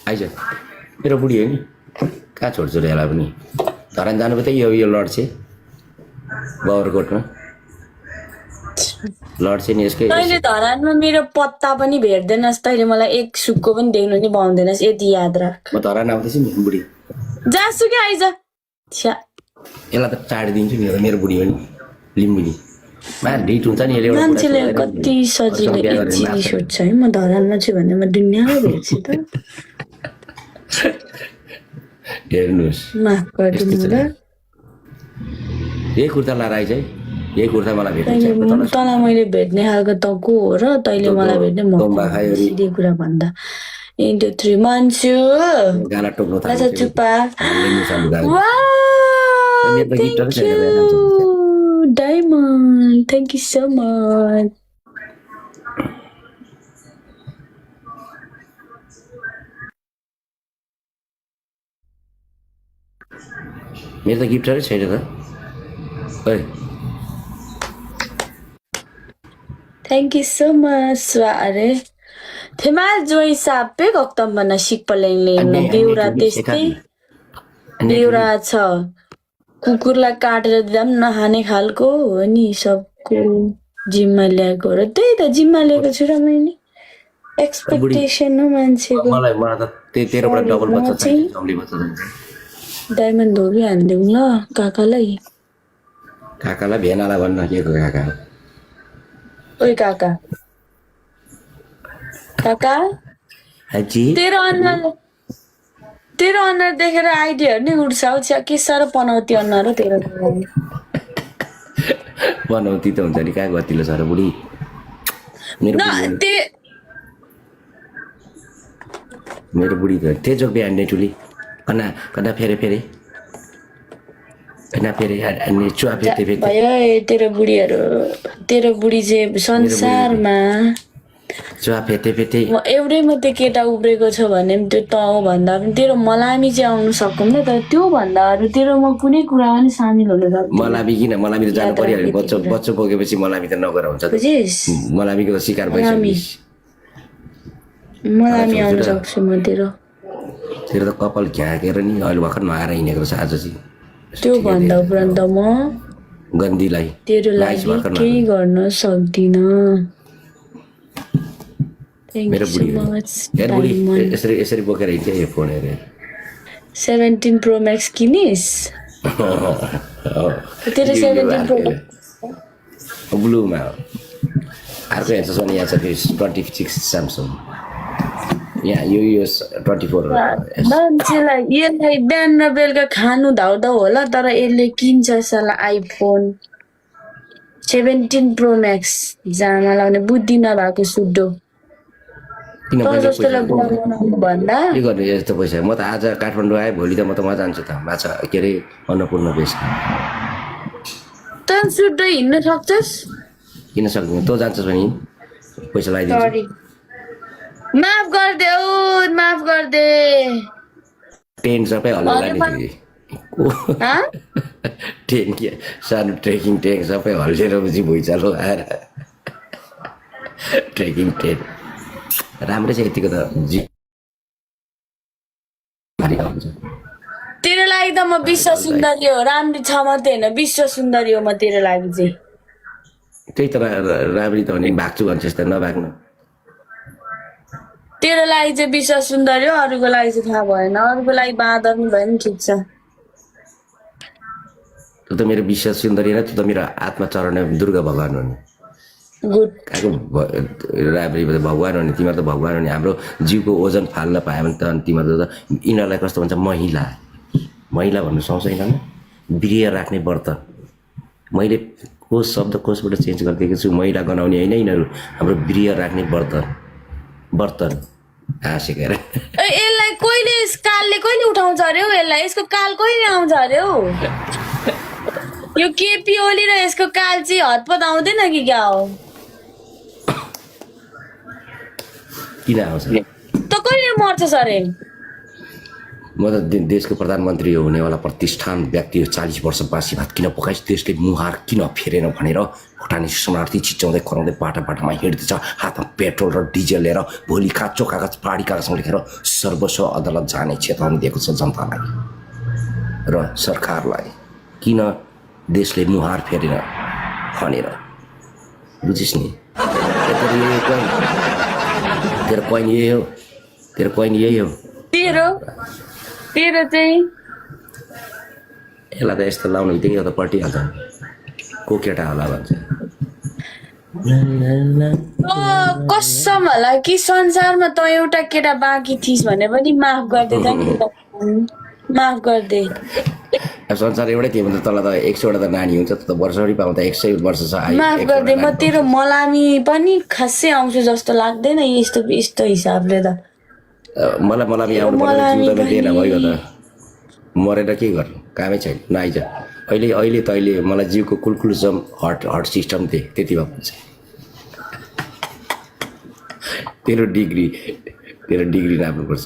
आइज मेरो बुढी हो नि कहाँ छोड्छु र यसलाई पनि धरान जानु पो त यो लड्छे बाबरकोटमा लड्छे नि यसकै तैँले धरानमा मेरो पत्ता पनि भेट्दैनस् तैँले मलाई एक सुक्को पनि देख्नु नि पाउँदैनस् यति याद राख म धरान आउँदैछु नि बुढी जासुकै आइज छ्या यसलाई त चाडिदिन्छु नि मेरो बुढी हो नि लिम्बुनी मा ढिट हुन्छ नि यसले मान्छेले कति सजिलो इजिली सोध्छ है म धरानमा छु भने म दुनियाँमै भेट्छु त हेर्नुहोस् माफ गरिदिनु होला यही कुर्ता लाएर आइज है यही कुर्ता मलाई भेट्नु तँलाई मैले भेट्ने खालको त को हो र तैँले मलाई भेट्ने म सिधै कुरा भन्दा 1 2 3 मान्छु गाला टोक्नु थाल्छ चुप्पा diamond thank you so much मेरो त गिफ्टरै छैन त ओइ थ्याङ्क यू सो मच अरे थेमाल जोइ सापे गक्तम भन्न सिक्पलेङले बेउरा त्यस्तै बेउरा छ कुकुरलाई काटेर दिँदा पनि नखाने खालको हो नि सबको जिम्मा ल्याएको र त्यही त जिम्मा लिएको छु र मैले एक्सपेक्टेसन हो मान्छेको मलाई त तेरोबाट डबल बच्चा चाहिन्छ जम्ली बच्चा चाहिन्छ डायमन्ड धोबी हानिदिउँ ल काकालाई भेनालाई भन्न के को काका ओइ काका काका हाजी तेरो अनुहार देखेर आइडियाहरू नि उठ्छ हौ छ्या के साह्रो पनौती अनुहार हो तेरो बनौती त हुन्छ नि कहाँ गतिलो छ र बुढी मेरो बुढी त तेजो बिहान टुली कना फेरे कना फेरे अनि चुवा फेर्दै भयो तेरो बुढी चाहिँ संसारमा चुवा फेर्दै एउटै मात्रै केटा उब्रेको छ भने त्यो त हो भन्दा पनि तेरो मलामी चाहिँ आउनु सक्दैन तर त्यो भन्दा अरू तेरोमा कुनै कुरा पनि सामेल हुन सक्दैन मलामी किन मलामी त जानु परिहाल्यो बच्चो बोकेपछि मलामी त नगर हुन्छ मलामीको त शिकार मलामी आउनु सक्छु म तेरो त कपाल घ्याकेर नि अहिले भर्खर नआएर हिँडेको छ आज चाहिँ त्यो भन्दा उपरान्त म गन्धीलाई तेरो लागि केही गर्न सक्दिन मेरो बुढी यसरी बोकेर हिँड्थ्यो यो फोन हेरेर 17 प्रो म्याक्स किनिस् तेरो 17 प्रो ब्लूमा अर्को हेर्छ सोनी यहाँ छ 26 स्यामसङ यहाँ यो 24 मान्छेलाई यसलाई बिहान र बेलुका खानु धाउदा होला तर यसले किन्छ साला आइफोन 17 प्रो म्याक्स जामा लाउने बुद्धि नभएको सुड्डो के गर्ने यस्तो पैसा म त आज काठमाडौँ आएँ भोलि त म जान्छु त माछा के अरे अन्नपूर्ण बेस त सुड्डो हिँड्न सक्छस् किन सक्दिनँ तँ जान्छस् भने पैसा लगाइदिन्छु माफ गरिदे टेन्ट सबै हल्ला टेन्ट के सानो ट्रेकिङ टेन्ट सबै हल्लिएर पछि भुइँचालो आएर ट्रेकिङ टेन्ट राम्रै छ यतिको त तेरो लागि त म विश्व सुन्दरी हो राम्री छ मात्रै होइन विश्व सुन्दरी हो म तेरो लागि चाहिँ त्यही त राम्री त भने भाग्छु भन्छस् त नभाग्नु तेरो लागि चाहिँ विश्व सुन्दरी हो अरूको लागि चाहिँ थाहा भएन अरूको लागि बाँदर नि भयो नि ठिक छ त्यो त मेरो विश्व सुन्दरी होइन त्यो त मेरो आत्मा चरण दुर्गा भगवान हो नि गुड राम्री भगवान हो नि तिमीहरू त भगवान हो नि हाम्रो जिउको ओजन फाल्न पायो भने त तिमीहरू त यिनीहरूलाई कस्तो भन्छ महिला भन्नु सक्छ यिनीहरूलाई वीर्य राख्ने व्रत मैले शब्दकोशबाट चेन्ज गरिदिएको छु महिला गनाउने होइन यिनीहरू हाम्रो वीर्य राख्ने बर्तन हाँसेर यसलाई कहिले कालले कहिले उठाउँछ अरे हौ यसलाई यसको काल कहिले आउँछ अरे हौ यो केपी ओली र यसको काल चाहिँ हतपत आउँदैन कि क्या हो किन आउँछ त कहिले मर्छ अरे म त देशको प्रधानमन्त्री हुनेवाला प्रतिष्ठान व्यक्ति 40 वर्ष बासी भात किन पकाइस्, देशले मुहार किन फेरेन भनेर भुटानी शरणार्थी चिच्याउँदै कराउँदै बाटामा हिँड्दैछ, हातमा पेट्रोल र डिजेल लिएर भोलि काँचो कागज पहाडी कागजमा लेखेर सर्वस्व अदालत जाने चेतावनी दिएको छ जनतालाई र सरकारलाई, किन देशले मुहार फेरेन भनेर। बुझिस् नि, तेरो कोइन यही हो, तेरो कोइन यही हो। तेरो चाहिँ यसलाई त यस्तो लाउनु बित्तिकै यो त पल्टिहाल्छ, को केटा होला भन्छ। कसम होला कि संसारमा त एउटा केटा बाँकी थिइस् भने पनि माफ गरिदे त नि, माफ गरिदे। संसार एउटै थियो भने त तँलाई त 100वटा त नानी हुन्छ, त वर्षौरी पाउँदा 100 वर्ष छ। माफ गरिदे, म तेरो मलामी पनि खासै आउँछु जस्तो लाग्दैन यस्तो हिसाबले त। मलाई आउनु पर्ने जिउ त दिएन भयो त, मरेर के गर्नु, कामै छैन नआइज। अहिले तैँले मलाई जिउको कुलकुलसम हट सिस्टम दिए, त्यति भए पुग्छ। तेरो डिग्री नाप्नुपर्छ।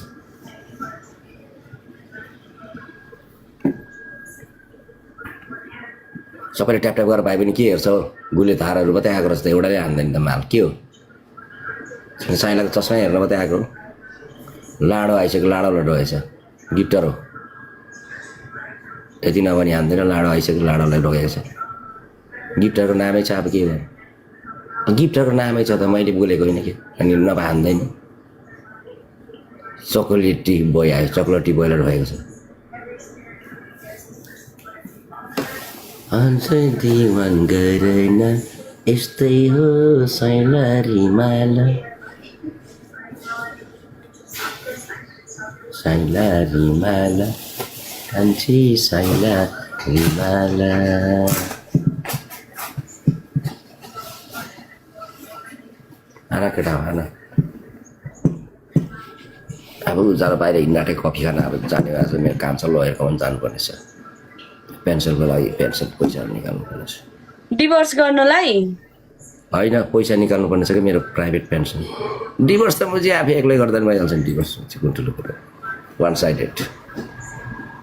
सबैले ट्याप गरेर पाए पनि के हेर्छौ, गुले धाराहरू मात्रै आएको रहेछ त, एउटाले हान्दैन त माल के हो। साइलाको चस्मै हेर्न मात्रै आएको, लाडो आइसक्यो, लाडो रहेछ, गिफ्टर हो। यति नभनी हान्दैन, लाडो आइसक्यो, लाडोलाई लगेको छ। गिफ्टरको नामै छ, अब के भयो, गिफ्टरको नामै छ त, मैले बोलेको होइन कि, अनि नभए हान्दैन। चकोलेटी बोय आयो, चकोलेटी बोइलर भएको छ। अझै दिवान गरेन यस्तै हो साइला रिमाला, साइला रिमाला कान्छी साइला रिमाला। आना केटा आना, अब उजालो बाहिर हिँड्नाटै कफी खान अब जाने आज मेरो काम छ, लयरको पनि जानुपर्नेछ, पेन्सनको लागि पेन्सन पैसा निकाल्नु पर्नेछ। डिभोर्स गर्नलाई होइन, पैसा निकाल्नु पर्नेछ कि मेरो प्राइभेट पेन्सन। डिभोर्स त म चाहिँ आफै एक्लै गर्दा पनि भइहाल्छ नि, डिभोर्स चाहिँ कुन ठुलो कुरो, वान साइडेड।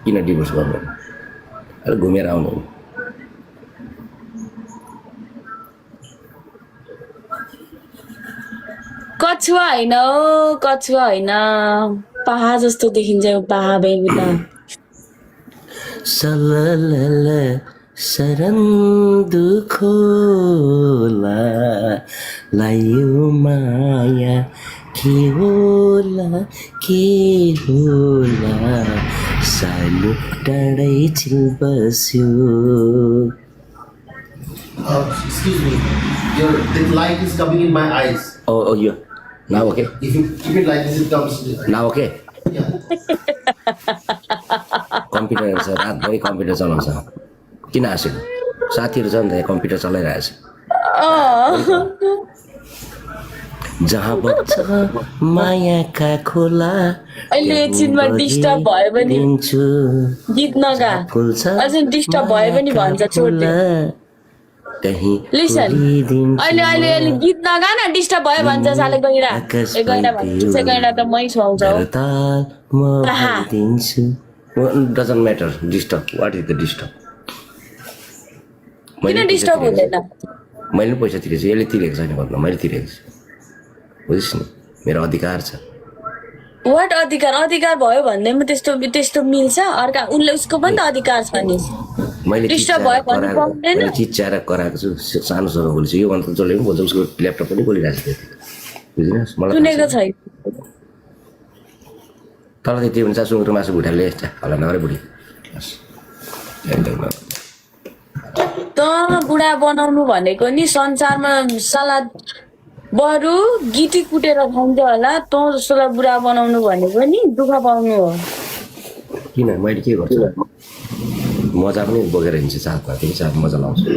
किन डिभोर्स गर्नु, अलिक घुमेर आउनु। कछुवा होइन हो, कछुवा होइन, पाहा जस्तो देखिन्छ यो पाहा बेबुता। सललल शरण दुखोला लायो माया के होला सानो टाढै छिल बस्यो। Excuse me, the light is coming in my eyes. Oh, yeah. Now okay? If you keep it like this, it comes. Now okay? Yeah. Computer छ, रातभरि कम्प्युटर चलाउँछ, किन हाँसेको? साथीहरू छ नि त, कम्प्युटर चलाइरहेछ। जहाँ बग्छ मायाका खोला, अहिले एकछिनमा डिस्टर्ब भयो भने गीत नगा, अझै डिस्टर्ब भयो भने भन्छ छोड्दे। लिसन, अहिले गीत नगा न, डिस्टर्ब भयो भन्छ साले गइरा। ए गइरा भन्छ, गइरा त मै छाउँछौ। Doesn't matter, disturb. What is the disturb? किन डिस्टर्ब हुँदैन? मैले पैसा तिरेको छु, यसले तिरेको छैन भन्नु, मैले तिरेको छु। बुझिस् नि, मेरो अधिकार छ। वाट अधिकार? अधिकार भयो भन्दैमा त्यस्तो मिल्छ? अर्का उसले उसको पनि त अधिकार छ नि। मैले डिस्टर्ब भयो भने पाउँदैन। चिच्याएर कराएको छु, सानो सानो बोल्छु, यो भन्दा जसले पनि बोल्छ, उसको ल्यापटप पनि बोलिरहेको छु। बुझिनस्, मलाई सुनेको छैन। तल त्यति हुन्छ, सुँगुरको मासु भुटाले होला नगरे बुढी। त बुढा बनाउनु भनेको नि संसारमा सलाद बरु गिटी कुटेर खान्छ होला, तँ जसोलाई बुढा बनाउनु भनेको नि दुःख पाउनु हो। किन मैले के गर्छु, मजा पनि बोकेर हिँड्छु साथमा, त्यही साथ मजा लाउँछु।